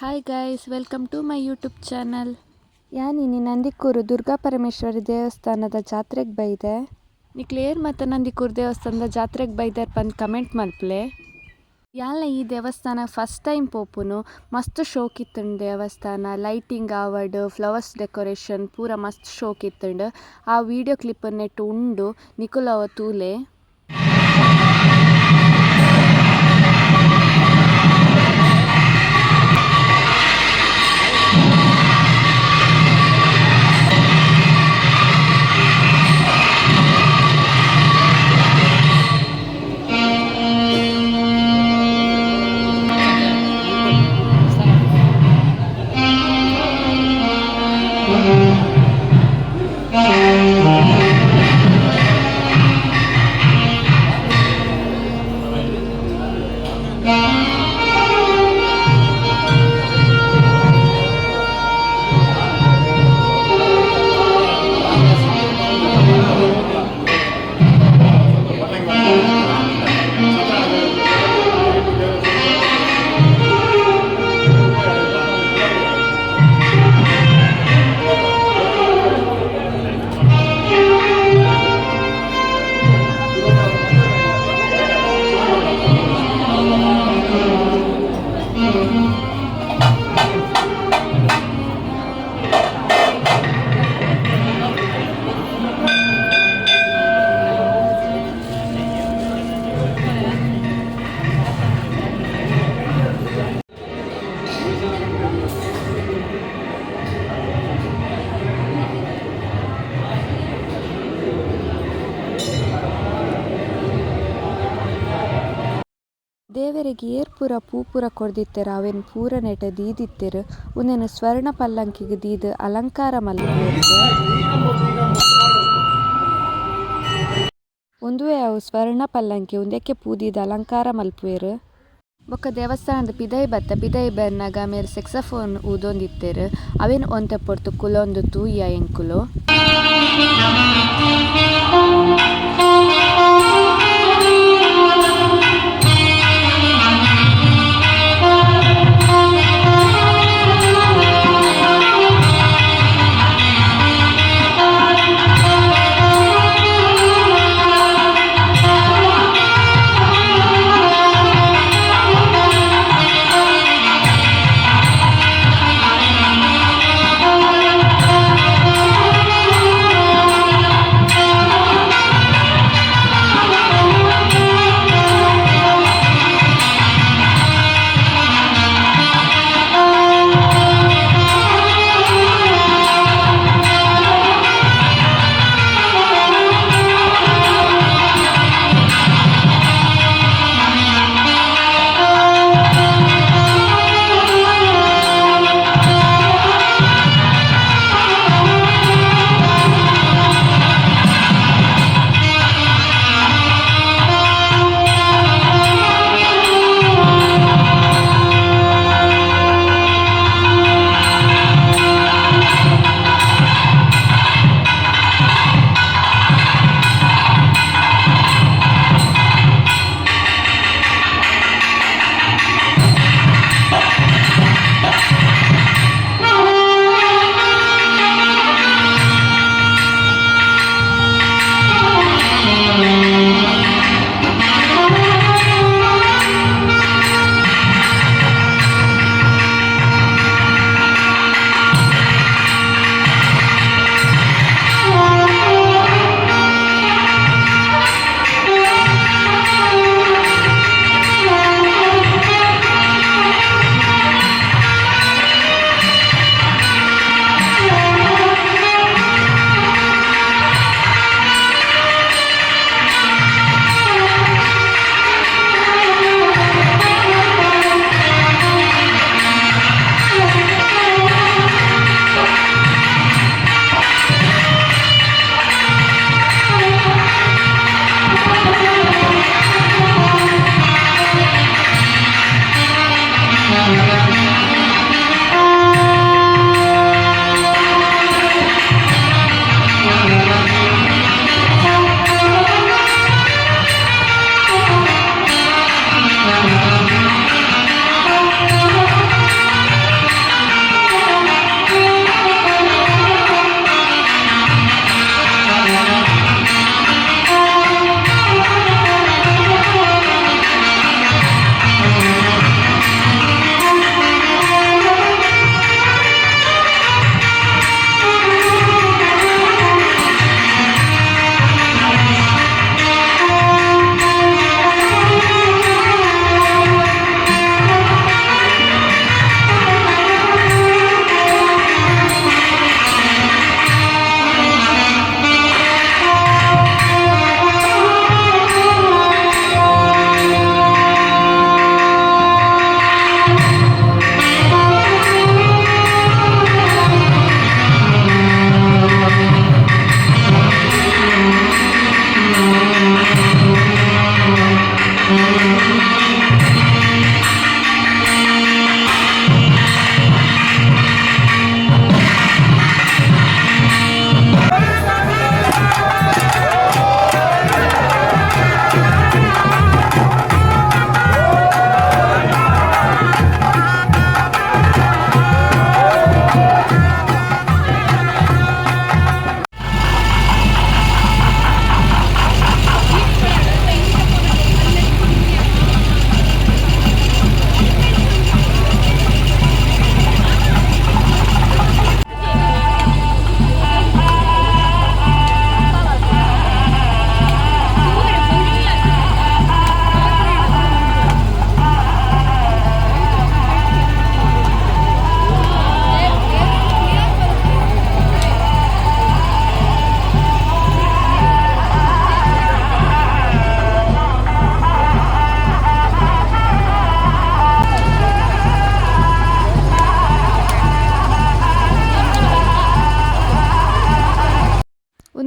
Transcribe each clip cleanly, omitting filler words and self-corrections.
Hi guys, welcome to my YouTube channel. ಯಾನಿನಿ Nandikur Durga Parameshwari ದೇವಸ್ಥಾನದ ಜಾತ್ರೆಗೆ ಬೈದೆ. ನಿಕ್ಲ್ ಏರ್ ಮಾತ ನಂದಿಕೂರು ದೇವಸ್ಥಾನದ ಜಾತ್ರೆಗೆ ಬೈದರ್ ಪಂದ್ ಕಮೆಂಟ್ ಮಲ್ಪಲೆ. ಯಾನ್ಲ ಈ ದೇವಸ್ಥಾನ ಫಸ್ಟ್ ಟೈಮ್ ಪೋಪುನು. ಮಸ್ತ್ ಶೋಕ್ ಇತ್ತ್ಂಡ್ ದೇವಸ್ಥಾನ, ಲೈಟಿಂಗ್ ಆವಡ್, ಫ್ಲವರ್ಸ್ ಡೆಕೊರೇಷನ್ ಪೂರ ಮಸ್ತ್ ಶೋಕ್ ಇತ್ತ್ಂಡ್. ಆ ವಿಡಿಯೋ ಕ್ಲಿಪ್ ನೆಟ್ ಉಂಡು, ನಿಕುಲು ಅವ ತೂಲೆ. ದೇವೆರೆಗ್ ಏರ್ ಪೂರ ಪೂ ಪೂರ ಕೊರ್ದಿತ್ತೆರ್ ಅವೆನ್ ಪೂರ ನೆಟ್ ದೀದಿತ್ತೆರ್. ಉಂದೆನ್ ಸ್ವರ್ಣ ಪಲ್ಲಂಕಿಗ್ ದೀದ್ ಅಲಂಕಾರ ಮಲ್ಪುವೆರ್. ಉಂದುವೇ ಅವು ಸ್ವರ್ಣ ಪಲ್ಲಂಕಿ ಉಂದೆಕ್ಕೆ ಪೂ ದೀದ್ ಅಲಂಕಾರ ಮಲ್ಪುವೆರ್. ಬೊಕ್ಕ ದೇವಸ್ಥಾನದ ಪಿದಯಿ ಬತ್ತ, ಪಿದಯಿ ಬನ್ನಗ ಮೇರ್ ಸೆಕ್ಸೋಫೋನ್ ಊದೊಂದಿತ್ತೆರ್ ಅವೆನ್ ಒಂತೆ ಪೊರ್ತು ಕುಲೊಂದು ತೂಯ ಎಂಕುಲು.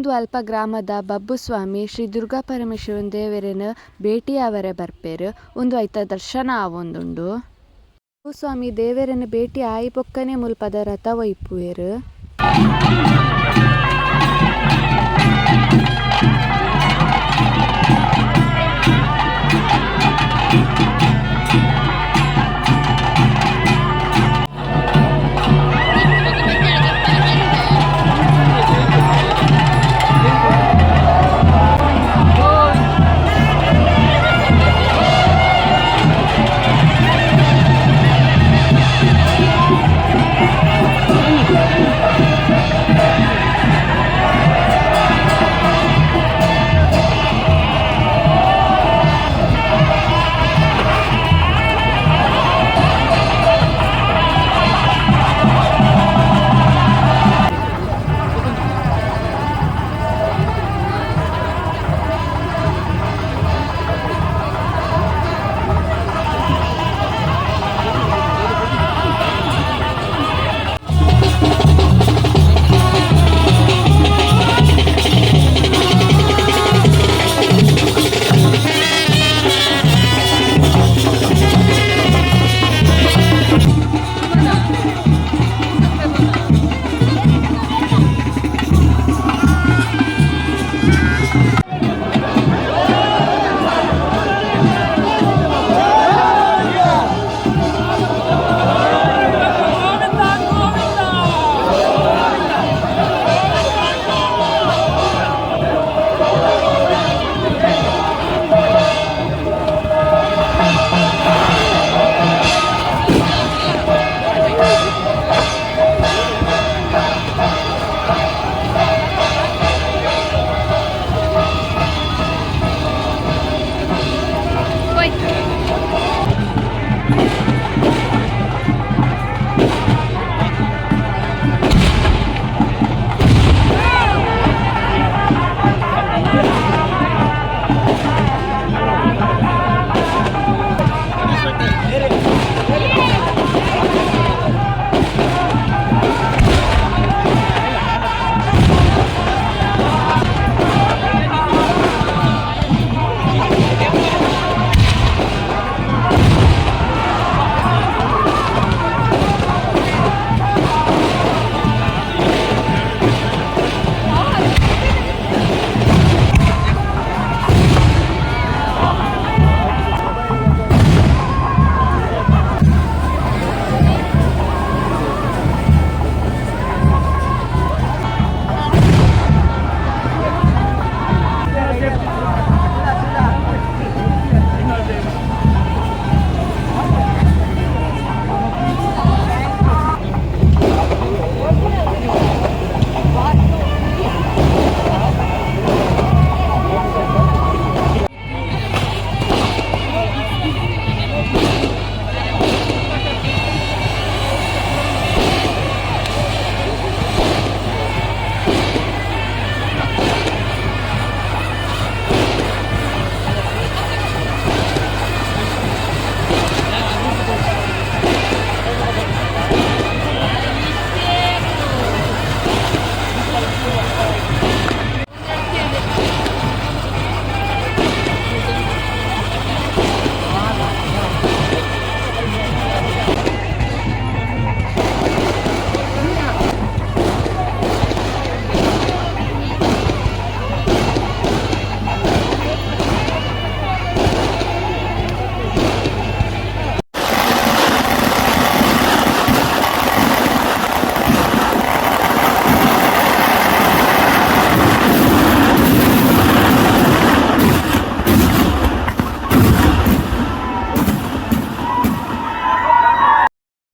ಉಂದು ಅಲ್ಪ ಗ್ರಾಮದ ಬಬ್ಬುಸ್ವಾಮಿ ಶ್ರೀ ದುರ್ಗಾ ಪರಮೇಶ್ವರನ್ ದೇವೆರೆನ್ ಭೇಟಿ ಆವರೆ ಬರ್ಪೆರ್. ಉಂದು ಐತ ದರ್ಶನ ಆವೊಂದುಂಡು. ಬಬ್ಬುಸ್ವಾಮಿ ದೇವೆರೆನ್ ಭೇಟಿ ಆಯಿ ಬೊಕ್ಕನೆ ಮುಲ್ಪದ ರಥ ಒಯಿಪುವೆರ್.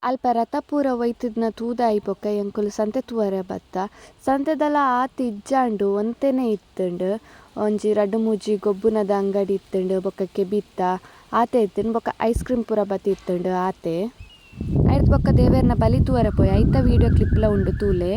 ಅಲ್ಪ ರಥ ಪೂರ ಒಯ್ತುದ್ನ ತೂದಾಯಿ ಬೊಕ್ಕ ಎಂಕುಲು ಸಂತೆ ತೂವರೆ ಬತ್ತ. ಸಂತೆದಲ ಆತ್ ಇಜ್ಜಾಂಡು ಒಂತೆನೆ ಇತ್ತುಂಡು. ಒಂಜಿ ರಡ್ಡ್ ಮೂಜಿ ಗೊಬ್ಬುನದ ಅಂಗಡಿ ಇತ್ತುಂಡು ಬೊಕ್ಕ ಕೆಬಿತ್ತ ಆತೆ ಇತ್ತುಂಡು ಬೊಕ್ಕ ಐಸ್ ಕ್ರೀಮ್ ಪೂರ ಬತ್ತಿತ್ತುಂಡು ಆತೆ. ಐರ್ದ್ ಬೊಕ್ಕ ದೇವೆರ್ನ ಬಲಿ ತೂವರೆ ಪೋಯಿ ಐತ ವೀಡಿಯೋ ಕ್ಲಿಪ್ ಲ ಉಂಡು ತೂಲೆ.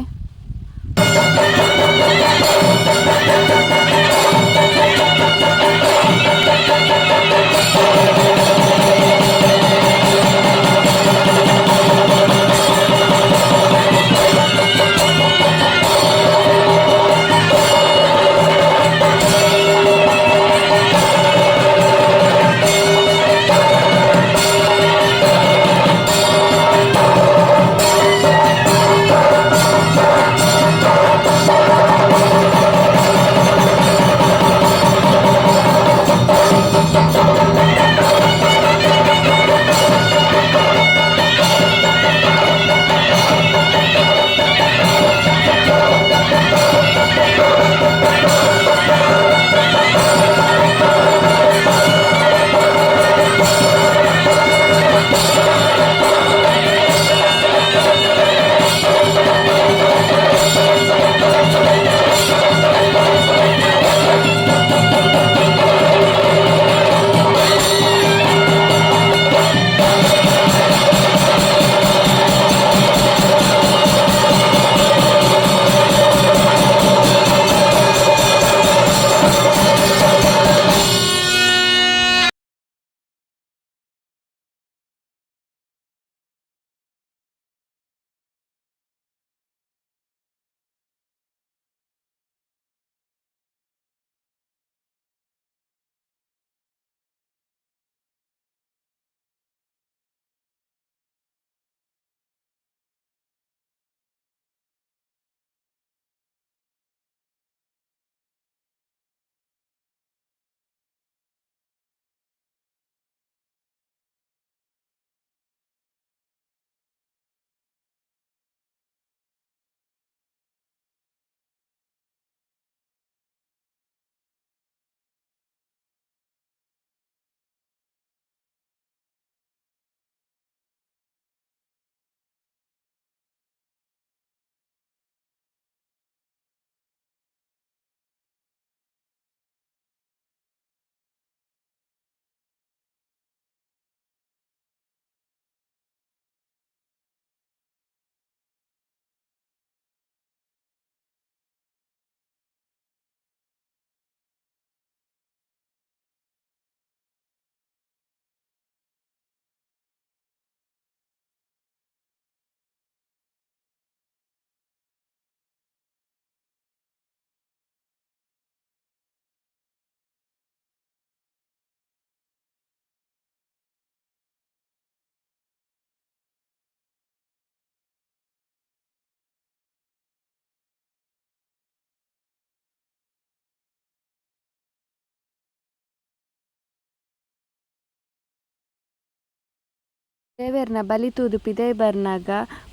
ದೇವೆರ್ನ ಬಲಿ ತೂದು ಪಿದಯಿ ಬರ್ನಗ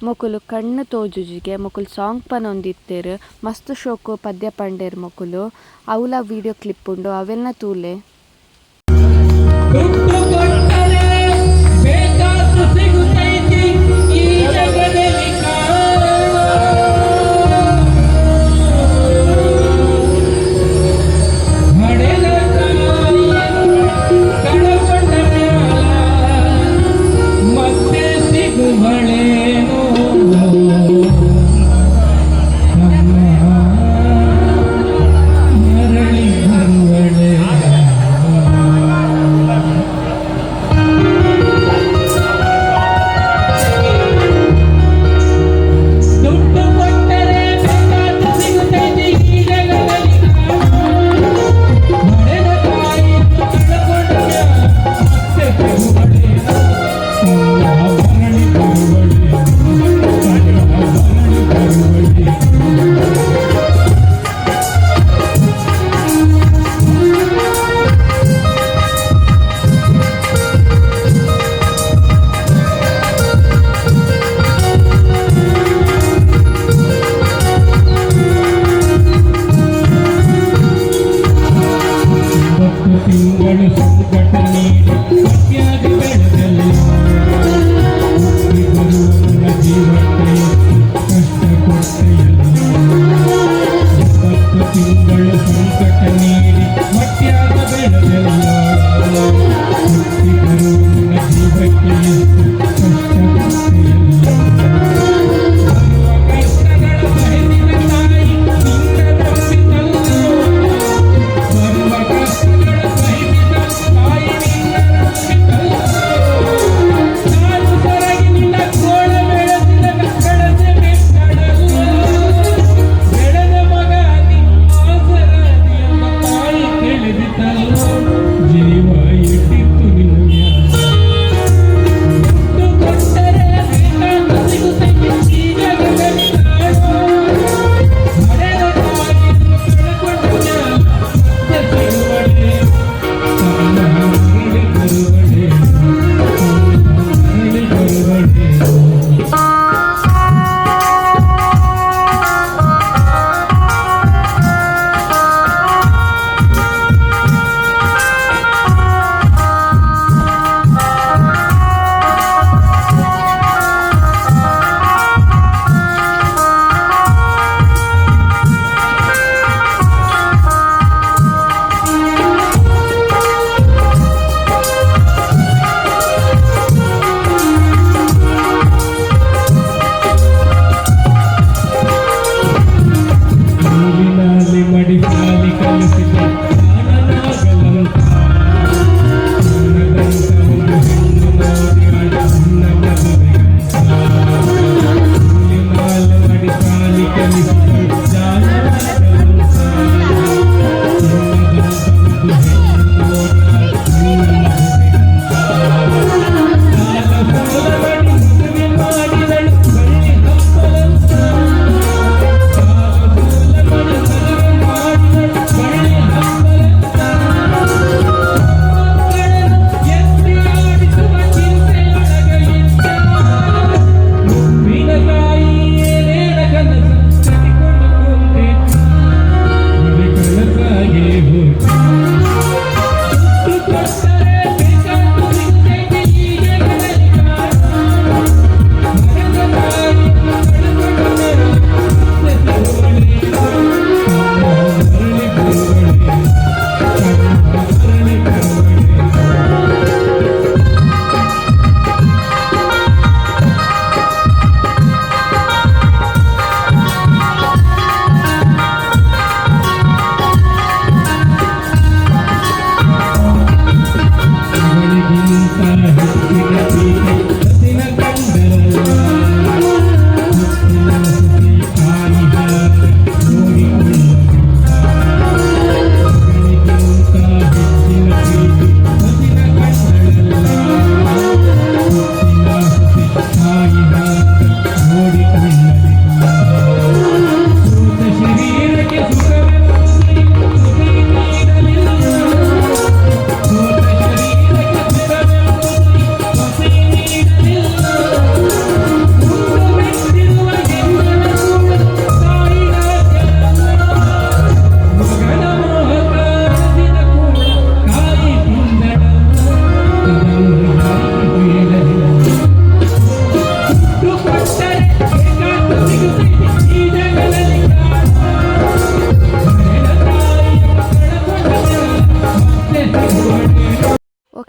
ಮೊಕುಲು ಕಣ್ಣ್ ತೋಜುಜಿಗೆ ಮೊಕುಲು ಸಾಂಗ್ ಪನೊಂದಿತ್ತೆರ್ ಮಸ್ತ್ ಶೋಕು ಪದ್ಯ ಪಂಡೆರ್ ಮೊಕುಲು ಅವ್ಲ ವಿಡಿಯೋ ಕ್ಲಿಪ್ ಉಂಡು ಅವೆನ್ಲ ತೂಲೆ. ದುಡ್ಡು ಕೊಟ್ಟರೆ ಬೇಕಾದ್ದು ಸಿಗುತ್ತೈತಿ ಈ ಜಗದಲ್ಲಿ ಕಾಣೋ. ಹಡೆದ ತಾಯಿಯನ್ನು ಕಳಕೊಂಡ ಮ್ಯಾಲ ಮತ್ತೆ ಸಿಗುವಳೇನೋ ತಮ್ಮ, ಮರಳಿ ಬರುವಳೇನೋ.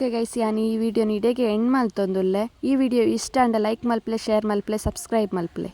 ಓಕೆ ಗೈಸ್, ಯಾನ್ ಈ ವಿಡಿಯೋನ ಇಡೆಗೆ ಎಂಡ್ ಮಲ್ತೊಂದುಲ್ಲೆ. ಈ ವಿಡಿಯೋ ಇಷ್ಟ ಆಂಡ ಲೈಕ್ ಮಲ್ಪಲೆ, ಶೇರ್ ಮಲ್ಪಲೆ, ಸಬ್ಸ್ಕ್ರೈಬ್ ಮಲ್ಪಲೆ.